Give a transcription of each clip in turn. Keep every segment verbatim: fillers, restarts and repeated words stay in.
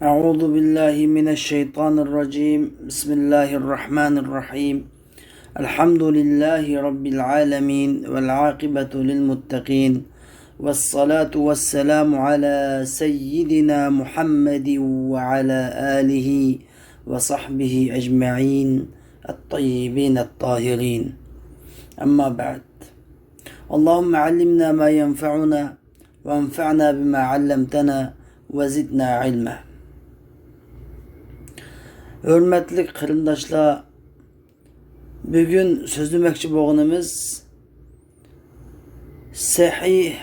أعوذ بالله من الشيطان الرجيم. بسم الله الرحمن الرحيم. الحمد لله رب العالمين، والعاقبة للمتقين، والصلاة والسلام على سيدنا محمد وعلى آله وصحبه أجمعين الطيبين الطاهرين. أما بعد. اللهم علمنا ما ينفعنا وانفعنا بما علمتنا وزدنا علما. ھۆرمەتلىك قېرىنداشلار، بۈگۈن سۆزلىمەكچى بولغىنىمىز سەھىھ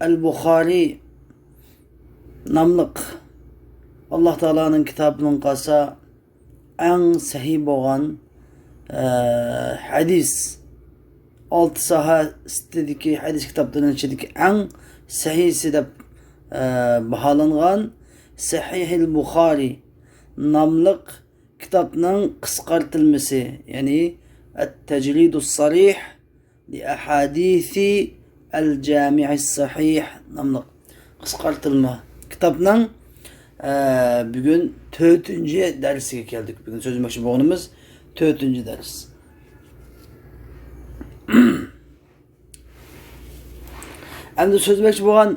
ئەل بۇخارىي ناملىق ئاللا تائالانىڭ كىتابىنىڭ قالسا ئەڭ سەھىھ بولغان، ئە، ھەدىس، ئالتە ساھەسىدىكى ھەدىس كىتابلىرىنىڭ ئىچىدىكى ئەڭ سەھىھسى دەپ، ئە، باھالانغان سەھىھىل بۇخارىي ناملىق كىتابنىڭ قىسقارتىلمىسى، يەنى ئەت-تەجرىدۇس سەرىھ لىئەھادىسى ئەل-جامىئىس سەھىھ ناملىق قىسقارتىلما كىتابنىڭ، ئە، بۈگۈن تۆتىنچى دەرسىگە كەلدۇق. بۈگۈن سۆزلىمەكچى بولغىنىمىز تۆتىنچى دەرس. ئەمدى سۆزلىمەكچى بولغان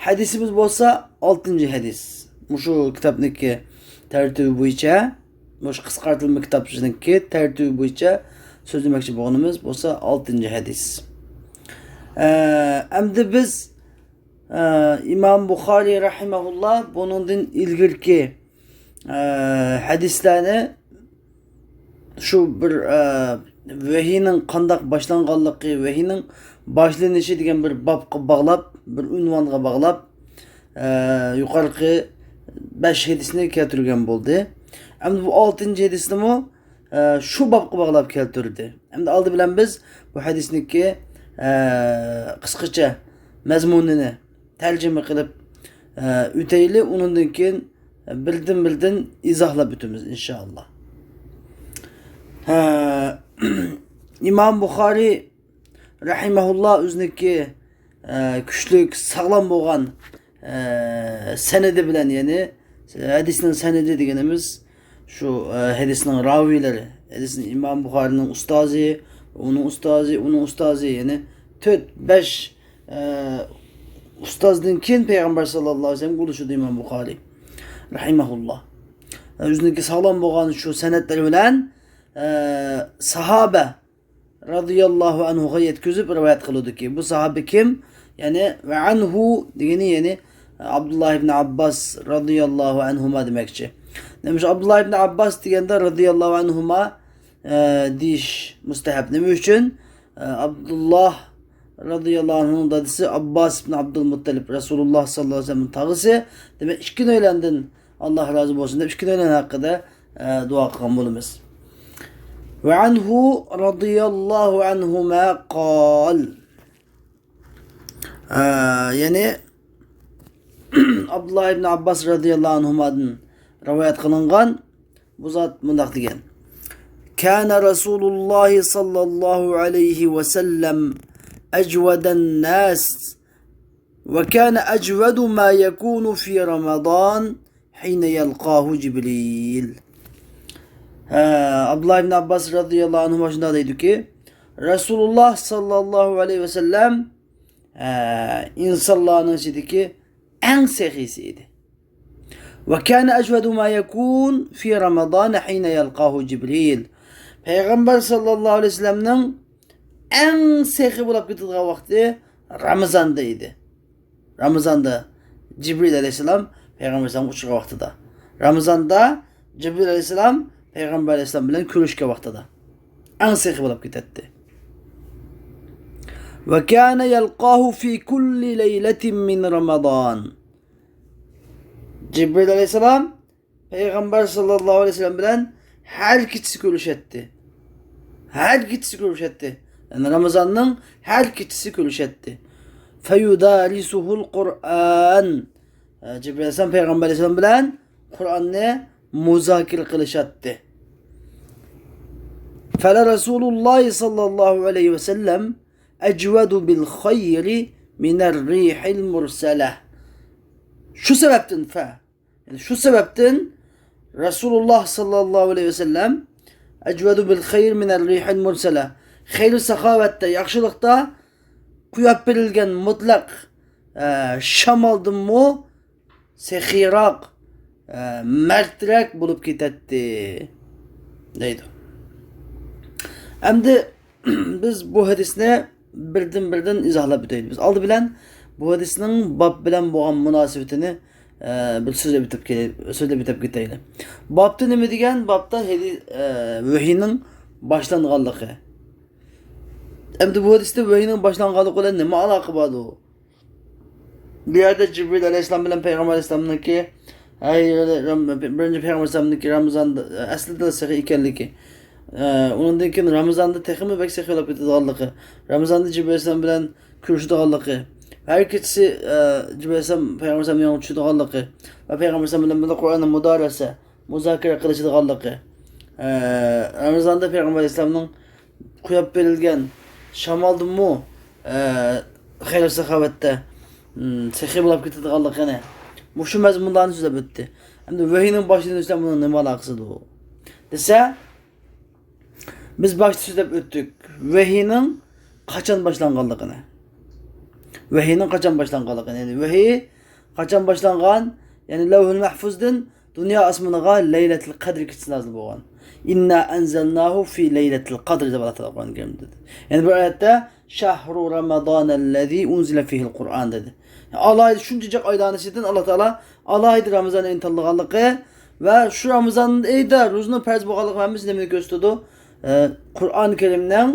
ھەدىسىمىز بولسا ئالتىنچى ھەدىس. مۇشۇ كىتابنىڭكى تەرتىپى بويىچە، مۇشۇ قىسقارتىلما كىتابچىنىڭكى تەرتىپى بويىچە سۆزلىمەكچى بولغىنىمىز بولسا ئالتىنچى ھەدىس. ئە، ئەمدى بىز، ئە، ئىمام بۇخارىي رەھىمەھۇللا بۇنىڭدىن ئىلگىرىكى، ئە، ھەدىسلەرنى شۇ بىر، ئە، ۋەھىينىڭ قانداق باشلانغانلىقى، ۋەھىينىڭ باشلىنىشى دېگەن بىر بابقا باغلاپ، بىر ئۇنۋانغا باغلاپ، ئە، يۇقىرىقى بەش ھەدىسنى كەلتۈرگەن بولدى. ئەمدى بۇ ئالتىنچى ھەدىسنىمۇ، ئە، شۇ بابقا باغلاپ كەلتۈردى. ئەمدى ئالدى بىلەن بىز بۇ ھەدىسنىڭكى، ئە، قىسقىچە مەزمۇنىنى تەرجىمە قىلىپ، ئە، ئۆتەيلى. ئۇنىڭدىن كېيىن بىردىن-بىردىن ئىزاھلاپ ئۆتىمىز، ئىنشائاللا. ھە، ئىمام بۇخارىي رەھىمەھۇللا ئۆزىنىڭكى، ئە، كۈچلۈك، ساغلام بولغان، ئە، سەنىدى بىلەن، يەنى ھەدىسنىڭ سەنىدى دېگىنىمىز شۇ، ئە، ھەدىسنىڭ راۋىيلىرى، ھەدىسنىڭ ئىمام بۇخارىينىڭ ئۇستازى، ئۇنىڭ ئۇستازى، ئۇنىڭ ئۇستازى، يەنى تۆت، بەش، ئە، ئۇستازدىن كېيىن پەيغەمبەر ساللاللاھۇ ئەلەيھى ۋەسەللەمگە ئۇلىشىدۇ ئىمام بۇخارىي رەھىمەھۇللا. ئۆزىنىڭكى ساغلام بولغان شۇ سەنەتلىرى بىلەن، ئە، ساھابە رازىياللاھۇ ئەنھۇغا يەتكۈزۈپ رىۋايەت قىلىدۇكى، بۇ ساھابە كىم؟ يەنى، ۋە ئەنھۇ دېگىنى، يەنى، ئابدۇللا ئىبن ئابباس رازىياللاھۇ ئەنھۇما دېمەكچى. نېمە ئۈچۈن ئابدۇللا ئىبن ئابباس دېگەندە رازىياللاھۇ ئەنھۇما، ئە، دېيىش مۇستەھەب. نېمە ئۈچۈن؟ ئە، ئابدۇللا رازىياللاھۇ ئەنھۇنىڭ دادىسى ئابباس ئىبن ئابدۇل مۇتتەلىپ، رەسۇلۇللا ساللاللاھۇ ئەلەيھى ۋەسەللەمنىڭ تاغىسى. دېمەك، ئىككىلەيلەندىن ئاللا رازى بولسۇن دەپ ئىككىلەيلەن ھەققىدە، ئە، دۇئا قىلغان بولىمىز. ۋە ئەنھۇ رازىياللاھۇ ئەنھۇما قال. ئە، يەنى ئابدۇللا ئىبن ئابباس رازىياللاھۇ ئەنھۇمادىن رىۋايەت قىلىنغان بۇ زات مۇنداق دېگەن: كان رسول الله صلى الله عليه وسلم أجود الناس وكان أجود ما يكون في رمضان حين يلقاه جبريل. ھە، ئابدۇللا ئىبن ئابباس رازىياللاھۇ ئەنھۇما شۇنداق دەيدۇكى، رەسۇلۇللا ساللاللاھۇ ئەلەيھى ۋەسەللەم، ھە، ئىنسانلارنىڭ ئىچىدىكى ئەڭ سېخىيسى ئىدى. وكان أجود ما يكون في رمضان حين يلقاه جبريل. پەيغەمبەر ساللاللاھۇ ئەلەيھى ۋەسەللەمنىڭ ئەڭ سېخىي بولۇپ كېتىدىغان ۋاقتى رامىزاندا ئىدى. رامىزاندا جىبرىل ئەلەيھىسسالام پەيغەمبەر ئەلەيھىسسالامغا ئۇچرىغان ۋاقتىدا. رامىزاندا جىبرىل ئەلەيھىسسالام پەيغەمبەر ئەلەيھىسسالام بىلەن كۆرۈشكەن ۋاقتىدا. ئەڭ سېخىي بولۇپ كېتەتتى. وكان يلقاه في كل ليلة من رمضان. جىبرىل ئەلەيھىسسالام پەيغەمبەر ساللاللاھۇ ئەلەيھى ۋەسەللەم بىلەن ھەر كېچىسى كۆرۈشەتتى. ھەر كېچىسى كۆرۈشەتتى. يەنى رامىزاننىڭ ھەر كېچىسى كۆرۈشەتتى. فيدارسه القرآن. جىبرىل ئەلەيھىسسالام پەيغەمبەر ئەلەيھىسسالام بىلەن قۇرئاننى مۇزاكىرە قىلىشاتتى. فلرسول الله صلى الله عليه وسلم أجود بالخير من الريح المرسلة. شۇ سەۋەبتىن فە يەنى شۇ سەۋەبتىن رەسۇلۇللاھ ساللاللاھۇ ئەلەيھى ۋەسەللەم «ئەجۋەدۇ بىل خەير مىنەر رىھىل مۇرسەلە»، خەير ساخاۋەتتە، ياخشىلىقتا قويۇپ بېرىلگەن مۇتلەق، ئە، شامالدىنمۇ سېخىيراق، ئە، مەردرەك بولۇپ كېتەتتى، دەيدۇ. ئەمدى بىز بۇ ھەدىسنى بىردىن-بىردىن ئىزاھلاپ ئۆتەيلى. بىز ئالدى بىلەن بۇ ھەدىسنىڭ باب بىلەن بولغان مۇناسىۋىتىنى، ئە، بىر سۆزلەپ ئۆتۈپ كېلەي-، سۆزلەپ ئۆتۈپ كېتەيلى. بابتا نېمە دېگەن؟ بابتا ھەدىس، ئە، ۋەھىينىڭ باشلانغانلىقى. ئەمدى بۇ ھەدىستە ۋەھىينىڭ باشلانغانلىقى بىلەن نېمە ئالاقە باردۇ؟ بۇ يەردە جىبرىل ئەلەيھىسسالام بىلەن پەيغەمبەر ئەلەيھىسسالامنىڭكى، ھەي، رام-، بىرىنچى پەيغەمبەر ئەلەيھىسسالامنىڭكى رامىزاندا ئەسلىدىلا سېخىي ئىكەنلىكى، ئە، ئۇنىڭدىن كېيىن رامىزاندا تېخىمۇ بەك سېخىي بولۇپ كېتىدىغانلىقى، رامىزاندا جىبرىل ئەلەيھىسسالام بىلەن كۆرۈشىدىغانلىقى، ھەر كېچىسى، ئە، جىبرىل ئەلەيھىسسالام پەيغەمبەر ئەلەيھىسسالامنىڭ يېنىغا چۈشىدىغانلىقى ۋە پەيغەمبەر ئەلەيھىسسالام بىلەن بىللە قۇرئاننى مۇدارىسە، مۇزاكىرە قىلىشىدىغانلىقى، ئە، رامىزاندا پەيغەمبەر ئەلەيھىسسالامنىڭ قويۇپ بېرىلگەن شامالدىنمۇ، ئە، خەير ساخاۋەتتە، م، سېخىي بولۇپ كېتىدىغانلىقىنى، مۇشۇ مەزمۇنلارنى سۆزلەپ ئۆتتى. ئەمدى ۋەھىينىڭ باشلىنىشى بىلەن بۇنىڭ نېمە ئالاقىسى بار دېسە، بىز باشتا سۆزلەپ ئۆتتۇق ۋەھىينىڭ قاچان باشلانغانلىقىنى. ۋەھىينىڭ قاچان باشلانغانلىقىنى، يەنى ۋەھىي قاچان باشلانغان؟ يەنى لەۋھۇل مەھفۇزدىن دۇنيا ئاسمىنىغا لەيلەتۇل قەدر كېچىسى نازىل بولغان. «ئىننا ئەنزەلناھۇ فى لەيلەتىل قەدر» دەپ ئاللا تائالا قۇرئان كەرىمدە دېدى. يەنە بىر ئايەتتە «شەھرۇ رامازانەللەزى ئۇنزىلە فىھىل قۇرئان» دېدى. ئالاھىدە شۇنچە جىق ئايلارنىڭ ئىچىدىن ئاللا تائالا ئالاھىدە رامىزان ئېيىنى تاللىغانلىقى ۋە شۇ رامىزان ئېيىدا روزىنىڭ پەرز بولغانلىقى ھەممىسى نېمىنى كۆرسىتىدۇ؟ ئە، قۇرئان كەرىمنىڭ،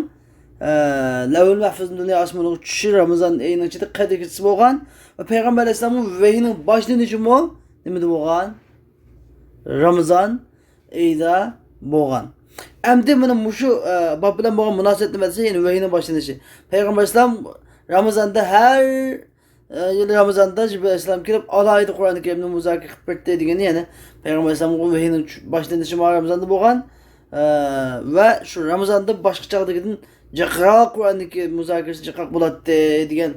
ئە، لەۋھۇل مەھفۇزدىن دۇنيا ئاسمىنىغا چۈشۈشى رامىزان ئېيىنىڭ ئىچىدە قەدىر كېچىسى بولغان ۋە پەيغەمبەر ئەلەيھىسسالاممۇ ۋەھىينىڭ باشلىنىشىمۇ نېمىدە بولغان؟ رامىزان ئېيىدا بولغان. ئەمدى مانا مۇشۇ، ئە، باب بىلەن بولغان مۇناسىۋەت نېمە دېسە، يەنى ۋەھىينىڭ باشلىنىشى. پەيغەمبەر ئەلەيھىسسالام رامىزاندا ھەر ئە، يىل رامىزاندا جىبرىل ئەلەيھىسسالام كېلىپ، ئالاھىدە قۇرئانى كەرىمنى مۇزاكىرە قىلىپ بېرىپتۇ دېگەن، يەنى پەيغەمبەر ئەلەيھىسسالامغا ۋەھىينىڭ چۈ-، باشلىنىشى مانا رامىزاندا بولغان، ئە، ۋە شۇ رامىزاندا باشقا چاغدىكىدىن جىقراق قۇرئاننىڭكى مۇزاكىرىسى جىقراق بولاتتى دېگەن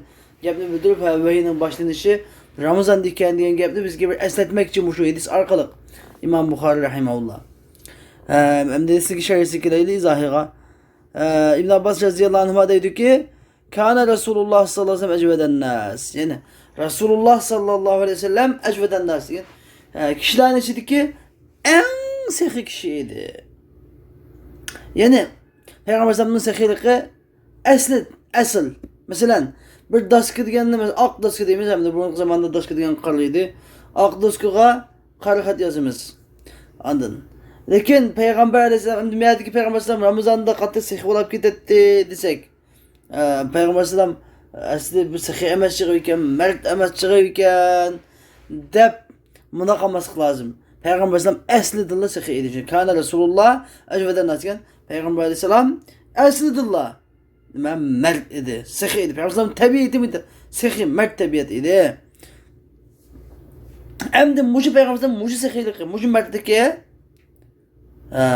گەپنى بىلدۈرۈپ، ھە، ۋەھىينىڭ باشلىنىشى رامىزاندا ئىكەن دېگەن گەپنى بىزگە بىر ئەسلەتمەكچى مۇشۇ ھەدىس ئارقىلىق ئىمام بۇخارىي رەھىمەھۇللا. ھە، ئەمدى سىزگە شەرھىسىگە كېلەيلى، ئىزاھىغا. ئە، ئىبن ئابباس رەزىياللاھۇ ئەنھۇما دەيدۇكى، كان رسول الله صلى الله عليه وسلم أجود الناس. يەنى رەسۇلۇللا ساللاللاھۇ ئەلەيھى ۋەسەللەم ئەجۋەدەن ناس دېگەن، ئە، كىشىلەرنىڭ ئىچىدىكى ئەڭ سېخىي كىشى ئىدى. يەنى پەيغەمبەر ئەلەيھىسسالامنىڭ سېخىيلىقى ئەسلى، ئەسىل. مەسىلەن، بىر داسكا دېگەننى، مەسىلەن، ئاق داسكا دەيمىز، ھەمدە بۇرۇنقى زاماندا داسكا دېگەن قارا ئىدى. ئاق داسكىغا قارا خەت يازىمىز. ئاندىن. لېكىن پەيغەمبەر ئەلەيھىسسالام، ئەمدى مەدىكى پەيغەمبەر ئەلەيھىسسالام رامىزاندا قاتتىق سېخىي بولۇپ كېتەتتى دېسەك، ئە، پەيغەمبەر ئەلەيھىسسالام ئەسلى بىر سېخىي ئەمەس چىغى ئىكەن، مەرد ئەمەس چىغى ئىكەن دەپ مۇنداق قىلماسلىق لازىم. پەيغەمبەر ئەلەيھىسسالام ئەسلىدىنلا سېخىي ئىدى. كان رسول الله أجود الناس دېگەن پەيغەمبەر ئەلەيھىسسالام ئەسلىدىنلا نېمە، مەرد ئىدى، سېخىي ئىدى. پەيغەمبەر ئەلەيھىسسالام تەبىئىتى سېخىي، مەرد تەبىئەت ئىدى. ئەمدى مۇشۇ پەيغەمبەر ئەلەيھىسسالام مۇشۇ سېخىيلىقى، مۇشۇ مەردلىكى، ئە،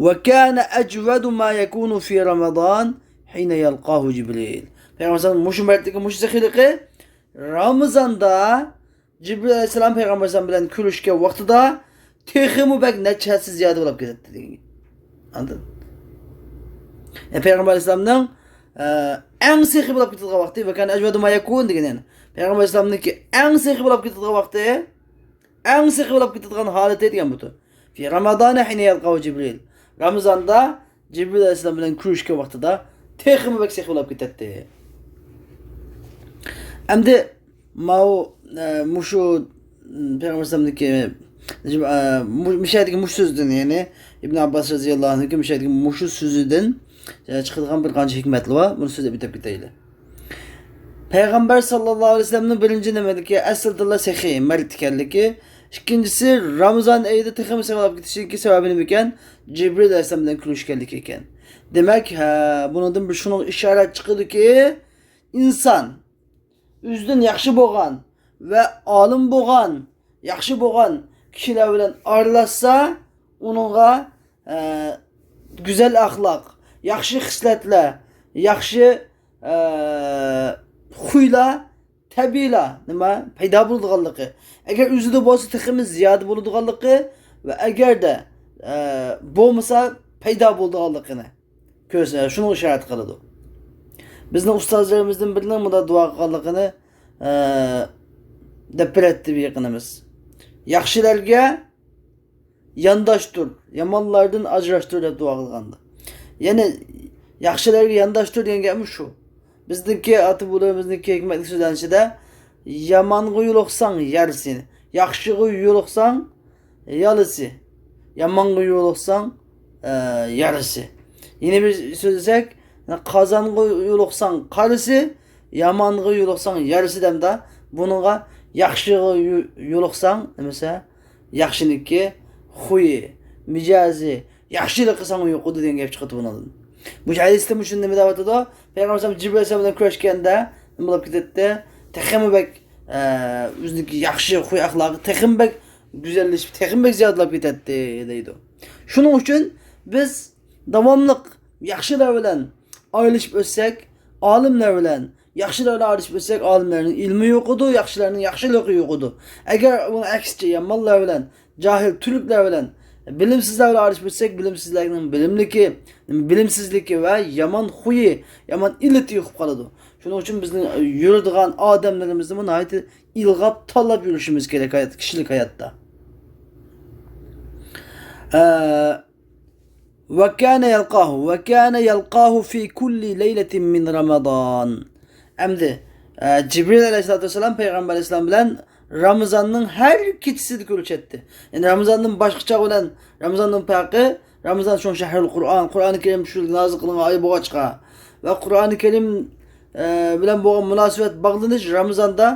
وكان أجود ما يكون في رمضان حين يلقاه جبريل. پەيغەمبەر ئەلەيھىسسالام مۇشۇ مەردلىكى، مۇشۇ سېخىيلىقى رامىزاندا جىبرىل ئەلەيھىسسالام پەيغەمبەر ئەلەيھىسسالام بىلەن كۆرۈشكەن ۋاقتىدا تېخىمۇ بەك نەچچە ھەسسە زىيادە بولۇپ كېتەتتى دېگەن گەپ. ئاندىن، يەنى پەيغەمبەر ئەلەيھىسسالامنىڭ، ئە، ئەڭ سېخىي بولۇپ كېتىدىغان ۋاقتى، وكان أجود ما يكون دېگەن، يەنى پەيغەمبەر ئەلەيھىسسالامنىڭكى ئەڭ سېخىي بولۇپ كېتىدىغان ۋاقتى، ئەڭ سېخىي بولۇپ كېتىدىغان ھالىتى دېگەن بۇ. في رمضان حين يلقاه جبريل. رامىزاندا جىبرىل ئەلەيھىسسالام بىلەن كۆرۈشكەن ۋاقتىدا تېخىمۇ بەك سېخىي بولۇپ كېتەتتى. ئەمدى ماۋۇ، ئە، مۇشۇ، م، پەيغەمبەر ئەلەيھىسسالامدىكى، ئە، مۇ-، مۇشۇ يەردىكى مۇشۇ سۆزدىن، يەنى ئىبن ئابباس رەزىياللاھۇ ئەنھۇكى مۇشۇ يەردىكى مۇشۇ سۆزىدىن، ئە، چىقىدىغان بىر قانچە ھېكمەتلەر بار. بۇنى سۆزلەپ ئۆتۈپ كېتەيلى. پەيغەمبەر ساللاللاھۇ ئەلەيھى ۋەسەللەمنىڭ بىرىنچى نېمىلىكى، ئەسلىدىنلا سېخىي، مەرد ئىكەنلىكى. ئىككىنچىسى، رامىزان ئېيىدا تېخىمۇ سېخىي بولۇپ كېتىشىدىكى سەۋەبى نېمىكەن؟ جىبرىل ئەلەيھىسسالام بىلەن كۆرۈشكەنلىكى ئىكەن. دېمەك، ھە، بۇنىڭدىن بىر شۇنىڭغا ئىشارەت چىقىدۇكى، ئىنسان ئۆزىدىن ياخشى بولغان ۋە ئالىم بولغان، ياخشى بولغان كىشىلەر بىلەن ئارىلاشسا، ئۇنىڭغا، ئە، گۈزەل ئەخلاق، ياخشى خىسلەتلەر، ياخشى، ئە، خۇيلار تەبىئىيلا نېمە پەيدا بولىدىغانلىقى، ئەگەر ئۆزىدە بولسا تېخىمۇ زىيادە بولىدىغانلىقى ۋە ئەگەردە ئە، بولمىسا پەيدا بولىدىغانلىقىنى كۆرسە، شۇنىڭغا ئىشارەت قىلىدۇ. بىزنىڭ ئۇستازلىرىمىزدىن بىرىنىڭ مۇنداق دۇئا قىلغانلىقىنى ئە، دەپ بېرەتتى بىر يېقىنىمىز. ياخشىلارغا يانداشتۇر، يامانلاردىن ئاجراشتۇر دەپ دۇئا قىلغاندا. يەنى ياخشىلارغا يانداشتۇر دېگەن گەپمۇ شۇ. بىزنىڭكى ئاتا-بوۋىلىرىمىزنىڭكى ھېكمەتلىك سۆزلەنىشىدە، يامانغا يولۇقساڭ يارىسى، ياخشىغا يولۇقساڭ يالىسى، يامانغا يولۇقساڭ ئە، يارىسى. يەنە بىر سۆزلىسەك، قازانغا يولۇقساڭ قارىسى، يامانغا يولۇقساڭ يارىسى دەمدا. بۇنىڭغا ياخشىغا يو-، يولۇقساڭ، نېمىسە، ياخشىنىڭكى خۇيى، مىجەزى، ياخشىلىقى ساڭا يۇقىدۇ دېگەن گەپ چىقىدۇ بۇنىڭدىن. مۇشۇ ھەدىستە مۇشۇنى نېمە دەۋاتىدۇ؟ پەيغەمبەر ئەلەيھىسسالام جىبرىل ئەلەيھىسسالام بىلەن كۆرۈشكەندە نېمە بولۇپ كېتەتتى؟ تېخىمۇ بەك، ئە، ئۆزىنىڭكى ياخشى خۇي ئەخلاقى تېخىمۇ بەك گۈزەللىشىپ، تېخىمۇ بەك زىيادىلاپ كېتەتتى دەيدۇ. شۇنىڭ ئۈچۈن بىز داۋاملىق ياخشىلار بىلەن ئايلىشىپ ئۆتسەك، ئالىملار بىلەن، ياخشىلار بىلەن ئايلىشىپ ئۆتسەك، ئالىملارنىڭ ئىلمى يوقىدۇ، ياخشىلارنىڭ ياخشىلىقى يوقىدۇ. ئەگەر ئۇنىڭ ئەكسىچە يامانلار بىلەن، جاھىل تۈركلەر بىلەن، بىلىمسىزلەر بىلەن ئايلىشىپ ئۆتسەك، بىلىمسىزلەرنىڭ بىلىملىكى، بىلىمسىزلىكى ۋە يامان خۇيى، يامان ئىللىتى يۇقۇپ قالىدۇ. شۇنىڭ ئۈچۈن بىزنىڭ يۈرىدىغان ئادەملىرىمىزنىمۇ ناھايىتى ئىلغاپ تاللاپ يۈرۈشىمىز كېرەك ھايات، كىشىلىك ھاياتتا. ئە، وكان يلقاه، وكان يلقاه في كل ليلة من رمضان. ئەمدى، ئە، جىبرىل ئەلەيھىسسالاتۇ ۋەسسالام پەيغەمبەر ئەلەيھىسسالام بىلەن رامىزاننىڭ ھەر كېچىسىدە كۆرۈشەتتى. يەنى رامىزاندىن باشقا چاغ بىلەن رامىزاندىن پەرقى، رامىزان شۇڭ شەھرۇل قۇرئان، قۇرئانى كەرىم چۈشۈرۈلگەن، نازىل قىلىنغان ئاي بولغاچقا ۋە قۇرئانى كەرىم، ئە، بىلەن بولغان مۇناسىۋەت باغلىنىش رامىزاندا،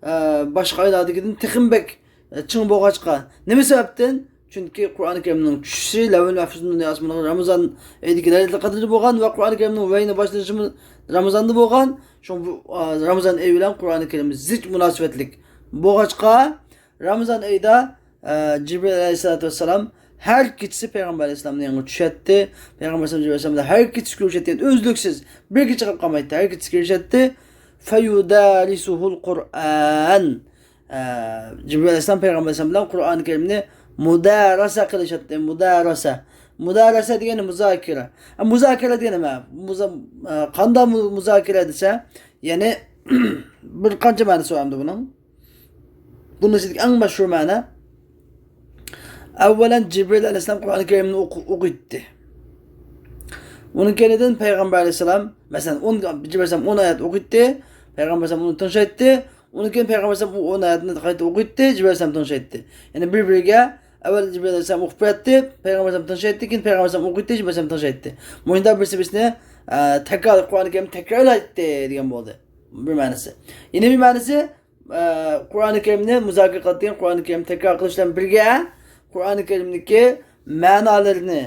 ئە، باشقا ئايلاردىكىدىن تېخىمۇ بەك، ئە، چىڭ بولغاچقا. نېمە سەۋەبتىن؟ چۈنكى قۇرئانى كەرىمنىڭ چۈشۈشى لەۋھۇل مەھفۇزنىڭ دۇنيا ئاسمانلىرىغا رامىزان ئېيىدىكى لەيلىتۇل قەدىردە بولغان ۋە قۇرئانى كەرىمنىڭ ۋەھيىنى باشلىنىشىمۇ رامىزاندا بولغان. شۇڭا بۇ، ئا، رامىزان ئېيى بىلەن قۇرئانى كەرىم زىچ مۇناسىۋەتلىك بولغاچقا، رامىزان ئېيىدا، ئە، جىبرىل ئەلەيھىسسالاتۇ ۋەسسالام ھەر كېچىسى پەيغەمبەر ئەلەيھىسسالامنىڭ يېنىغا چۈشەتتى. پەيغەمبەر ئەلەيھىسسالام جىبرىل ئەلەيھىسسالام بىلەن ھەر كېچىسى كۆرۈشەتتى، ئۈزلۈكسىز بىر كېچە قېلىپ قالمايتتى، ھەر كېچىسى كۆرۈشەتتى. فيدارسه القرآن. ئە، جىبرىل ئەلەيھىسسالام پەيغەمبەر ئەلەيھىسسالام بىلەن قۇرئانى كەرىمنى مۇداراسە قىلىشاتتى. مۇداراسە. مۇداراسە دېگەنى مۇزاكىرە. ئە، مۇزاكىرە دېگەن نېمە؟ مۇزا-، ئە، قانداق مۇ-، مۇزاكىرە دېسە، يەنى بىر قانچە مەنىسى بار ئەمدى بۇنىڭ. بۇنىڭ ئىچىدىكى ئەڭ مەشھۇر مەنە، ئەۋۋەلەن جىبرىل ئەلەيھىسسالام قۇرئانى كەرىمنى ئوقۇ-، ئوقۇيتتى. ئۇنىڭ كەينىدىن پەيغەمبەر ئەلەيھىسسالام، مەسىلەن، ئون، جىبرىل ئەلەيھىسسالام ئون ئايەت ئوقۇيتتى، پەيغەمبەر ئەلەيھىسسالام ئۇنى تىڭشايتتى. ئۇنىڭ كېيىن پەيغەمبەر ئەلەيھىسسالام ئۇ ئون ئايەتنى قايتا ئوقۇيتتى، جىبرىل ئەلەيھىسسالام تىڭشايتتى. يەنى بىر-بىرىگە ئەۋۋەل جىبرىل ئەلەيھىسسالام ئوقۇپ بېرەتتى، پەيغەمبەر ئەلەيھىسسالام تىڭشايتتى، كېيىن پەيغەمبەر ئەلەيھىسسالام ئوقۇيتتى، جىبرىل ئەلەيھىسسالام تىڭشايتتى. مۇشۇنداق بىرسى بىرسىنى، ئە، تەكرار، قۇرئانى كەرىمنى تەكرارلايتتى دېگەن بولدى. بىر مەنىسى. يەنە بىر مەنىسى، ئە، قۇرئانى كەرىمنى مۇزاكىرە قىلىدىغان، قۇرئانى كەرىمنى تەكرار قىلىش بىلەن بىرگە، قۇرئانى كەرىمدىكى مەنالىرىنى،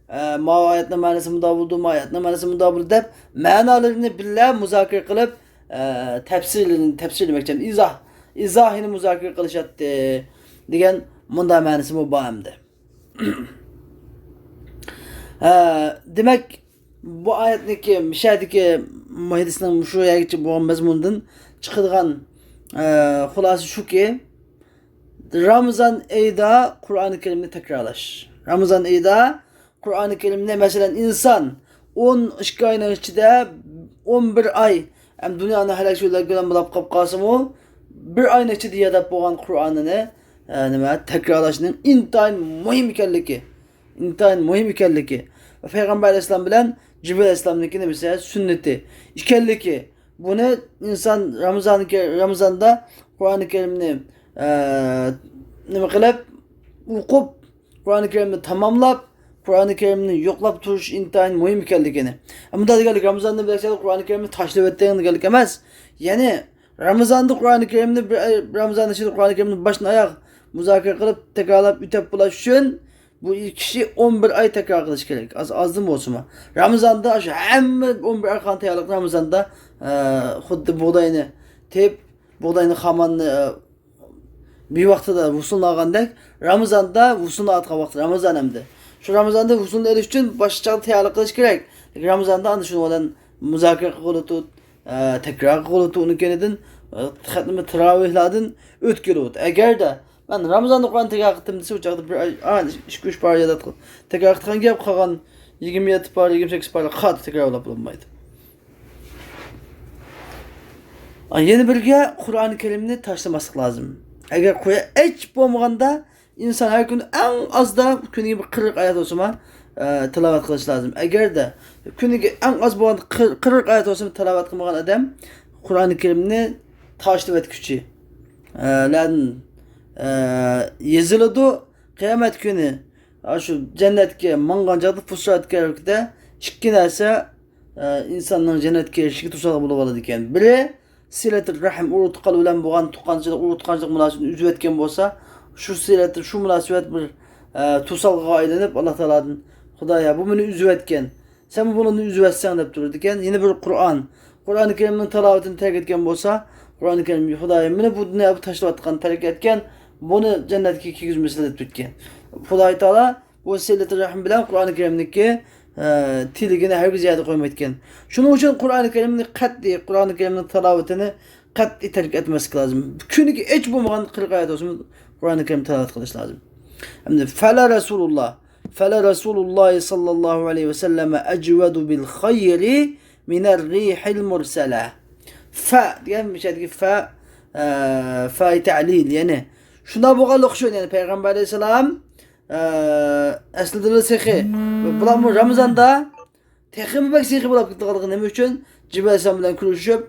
ئە، ما ئايەتنىڭ مەنىسى مۇنداق بولىدۇ، ما ئايەتنىڭ مەنىسى مۇنداق بولىدۇ دەپ، مەنالىرىنى بىللە مۇزاكىرە قىلىپ، ئە، تەپسىرلىرىنى، تەپسىرلىمەكچى، ئىزاھ، ئىزاھىنى مۇزاكىرە قىلىشاتتى دېگەن مۇنداق مەنىسىمۇ بار ئەمدى. ئە، دېمەك، بۇ ئايەتنىڭكى، مۇشۇ يەردىكى ھەدىسنىڭ مۇشۇ يەرگىچە بولغان مەزمۇنىدىن چىقىدىغان، ئە، خۇلاسە شۇكى، رامىزان ئېيىدا قۇرئانى كەرىمنى تەكرارلاش. رامىزان ئېيىدا قۇرئانى كەرىمنى، مەسىلەن، ئىنسان ئون ئىككى ئاينىڭ ئىچىدە ئون بىر ئاي، ھەم دۇنيانى ھەلەك شۇلار بىلەن بولاپ قاپ قالسىمۇ، بىر ئاينىڭ ئىچىدە يادلاپ بولغان قۇرئانىنى، ئە، نېمە، تەكرارلاشنىڭ ئىنتايىن مۇھىم ئىكەنلىكى، ئىنتايىن مۇھىم ئىكەنلىكى ۋە پەيغەمبەر ئەلەيھىسسالام بىلەن جىبرىل ئەلەيھىسسالامنىڭكى نېمىسى، سۈننىتى ئىكەنلىكى، بۇنى ئىنسان رامىزان، رامىزاندا قۇرئانى كەرىمنى، ئە، نېمە قىلىپ، ئوقۇپ، قۇرئانى كەرىمنى تاماملاپ، قۇرئانى كەرىمنى يوقلاپ تۇرۇش ئىنتايىن مۇھىم ئىكەنلىكىنى. ئەمما دېگەنلىك، رامىزاندا بىر قۇرئانى كەرىمنى تاشلىۋەتتىڭ دېگەنلىك ئەمەس. يەنى رامىزاندا قۇرئانى كەرىمنى بىر ئاي، رامىزان ئىچىدە قۇرئانى كەرىمنى باشتىن ئاياغ مۇزاكىرە قىلىپ، تەكرارلاپ ئۆتەپ بولاش ئۈچۈن، بۇ كىشى ئون بىر ئاي تەكرار قىلىشى كېرەك. ئاز، ئازدىن بولسىمۇ. رامىزاندا شۇ ھەممە ئون بىر ئاي قىلغان تەييارلىق رامىزاندا، ئە، خۇددى بۇغداينى تېپ، بۇغداينى، خاماننى، ئە، بىۋاقتىدا ھوسۇلنى ئالغاندەك، رامىزاندا ھوسۇلنى ئالىدىغان ۋاقىت رامىزان ئەمدى. شۇ رامىزاندا ھوسۇلنى ئېلىش ئۈچۈن باشقا چاغدا تەييارلىق قىلىش كېرەك. لېكىن رامىزاندا ئاندىن شۇنىڭ بىلەن مۇزاكىرە قىلغىلى تۇر، ئە، تەكرار قىلغىلى تۇر، ئۇنىڭ كەينىدىن خەتنىمۇ تىراۋىھلاردىن ئۆتكۈلۈۋاتىدۇ. ئەگەردە مەن رامىزاندا قۇرئان تەكرار قىلدىم دېسە، ئۇ چاغدا بىر ئاي، ئا، ئىككى، ئۈچ پارە ياد قىل-، تەكرار قىلغان گەپ، قالغان يىگىرمە يەتتە پارە، يىگىرمە سەككىز پارە قاتتىق تەكرارلاپ بولمايدۇ. ئا، يەنە بىرگە قۇرئان كەرىمنى تاشلىماسلىق لازىم. ئەگەر قۇرئان ھېچ بولمىغاندا ئىنسان ھەر كۈنى ئەڭ ئازدا كۈنىگە بىر قىرىق ئايەت بولسىمۇ، ئە، تىلاۋەت قىلىش لازىم. ئەگەردە كۈنىگە ئەڭ ئاز بولغان قىر-، قىرىق ئايەت بولسىمۇ تىلاۋەت قىلمىغان ئادەم قۇرئان كەرىمنى تاشلىۋەتكۈچى، ئە، لەردىن، ئە، يېزىلىدۇ. قىيامەت كۈنى، ئە، شۇ جەننەتكە ماڭغان چاغدا پۇسرات كەركىدە ئىككى نەرسە ئە، ئىنساننىڭ جەننەتكە كىرىشىگە توسالغۇ بولۇپ قالىدىكەن. بىرى، سىلەتۇر رەھىم، ئۇرۇق تۇغقان بىلەن بولغان تۇغقانچىلىق، ئۇرۇق تۇغقانچىلىق مۇناسىۋىتىنى ئۈزۈۋەتكەن بولسا، شۇ سىلەت، شۇ مۇناسىۋەت بىر، ئە، توسالغۇغا ئايلىنىپ، ئاللا تائالادىن، خۇدايا، بۇ مېنى ئۈزۈۋەتكەن، سەن بۇنى ئۈزۈۋەتسەڭ، دەپ تۇرىدىكەن. يەنە بىر قۇرئان، قۇرئان كەرىمنىڭ تىلاۋىتىنى تەرك ئەتكەن بولسا، قۇرئان كەرىم، خۇدايا، مېنى بۇ دۇنيادا تاشلاۋاتقان، تەرك ئەتكەن، بۇنى جەننەتكە كىرگۈزمىسىلە، دەپ كەتكەن. خۇداي تائالا بۇ سىلىتى رەھىم بىلەن قۇرئان كەرىمنىكى، ئە، تىلىكىنى ھەرگىز يەردە قويمايدىكەن. شۇنىڭ ئۈچۈن قۇرئان كەرىمنى قەتئىي، قۇرئان كەرىمنىڭ تىلاۋىتىنى قەتئىي تەرك ئەتمەسلىك لازىم. كۈنىگە ھېچ بولمىغان قىرىق ئايەت بولسىمۇ قۇرئان كەرىم تىلاۋەت قىلىش لازىم. ئەمدى فەلا رەسۇلۇللا، فەلا رەسۇلۇللا ساللاللاھۇ ئەلەيھى ۋەسەللەم ئەجۋەدۇ بىل خەيرى مىنەر رىھىل مۇرسەلە. فە دېگەن، مۇشۇ يەردىكى فە، ئە، فەي تەلىل، يەنى شۇنداق بولغانلىقى ئۈچۈن، يەنى پەيغەمبەر ئەلەيھىسسالام ئە، ئەسلىدىلا سېخى. بۇلارمۇ رامىزاندا تېخىمۇ بەك سېخى بولۇپ كېتىدىغانلىقى نېمە ئۈچۈن؟ جىبرىل ئەلەيھىسسالام بىلەن كۆرۈشۈپ،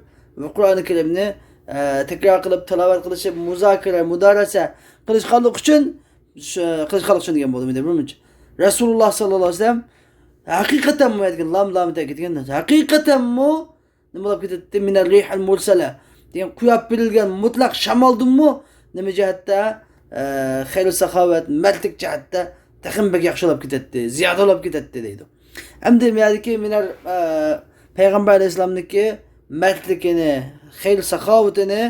قۇرئان كەرىمنى، ئە، تەكرار قىلىپ، تىلاۋەت قىلىشىپ، مۇزاكىرە، مۇدارىسە قىلىشقانلىقى ئۈچۈن، شۇ، قىلىشقانلىقى ئۈچۈن دېگەن بولدى، مەندە بىرمۇنچە. رەسۇلۇللا ساللاللاھۇ ئەلەيھى ۋەسەللەم ھەقىقەتەنمۇ دېگەن، لام، لام تەكىت دېگەن، ھەقىقەتەنمۇ نېمە بولۇپ كېتەتتى؟ مىنەر رىھىل مۇرسەلە دېگەن قۇياپ بېرىلگەن مۇتلەق شامالدىنمۇ نېمە جەھەتتە، ئە، خەير ساخاۋەت، مەردلىك جەھەتتە تېخىمۇ بەك ياخشى بولۇپ كېتەتتى، زىيادە بولۇپ كېتەتتى دەيدۇ. ئەمدى بۇ يەردىكى مىنەر، ئە، پەيغەمبەر ئەلەيھىسسالامنىڭكى مەردلىكىنى، خەير ساخاۋىتىنى،